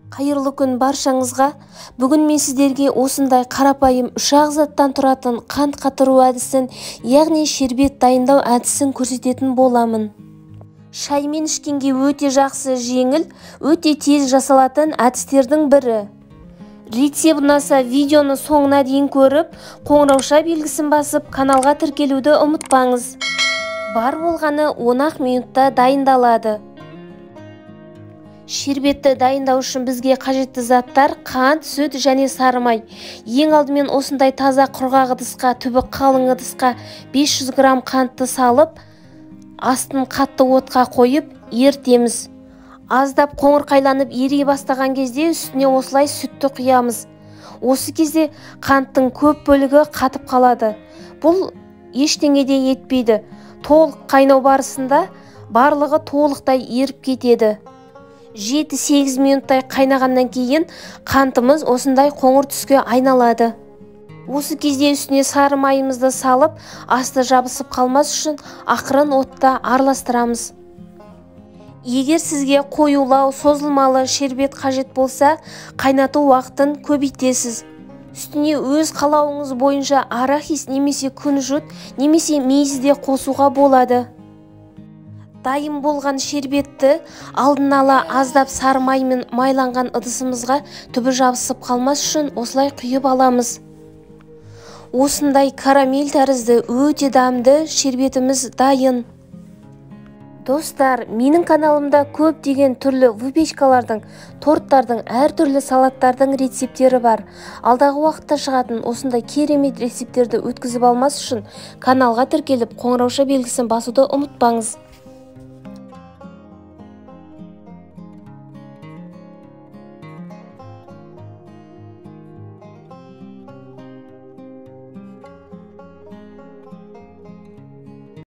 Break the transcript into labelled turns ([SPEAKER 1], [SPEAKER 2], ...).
[SPEAKER 1] Қайырлы күн баршаңызға. Бүгін мен сіздерге осындай қарапайым үш-ақ заттан тұратын қант қатыру әдісін, яғни шербет дайындау әдісін көрсететін боламын. Шаймен ішкенге өте жақсы, жеңіл, өте тез жасалатын әдістердің бірі. Рецепт ұнаса, видеоны соңына дейін көріп, қоңырауша белгісін басып, каналға тіркелуді ұмытпаңыз. Бар болғаны 10-ақ минутта дайындалады. Шербетті дайындау үшін бізге қажетті заттар: қант, сүт және сары май. Ең алдымен осындай таза құрғақ ыдысқа, түбі қалың ыдысқа 500 грамм қантты салып, астын қатты отқа қойып ерітеміз. Аздап қоңырқайланып ери бастаған кезде үстіне осылай сүтті құямыз. Осы кезде қанттың көп бөлігі қатып қалады. Бұл ештеңе де етпейді. Толық қайнау барысында барлығы толықтай еріп кетеді. 7-8 минуттай қайнағаннан кейін қантымыз осындай қоңыр түске айналады. Осы кезде үстіне сары майымызды салып, асты жабысып қалмас үшін ақырын отта араластырамыз. Егер сізге қоюлау, созылмалы шербет қажет болса, қайнату уақытын көбейтесіз. Үстіне өз қалауыңыз бойынша арахис немесе күнжіт немесе мейіз де қосуға болады. Дайын болған шербетті алдын ала аздап сары маймен майланған ыдысымызға түбі жабысып қалмас үшін осылай құйып аламыз. Осындай карамель тәрізді өте дәмді шербетіміз дайын. Достар, менің каналымда көптеген түрлі выпечкалардың, торттардың, әртүрлі салаттардың рецепттері бар. Алдағы уақытта шығатын осындай керемет рецепттерді өткізіп алмас үшін каналға тіркеліп, қоңырауша белгісін басуды ұмытпаңыз.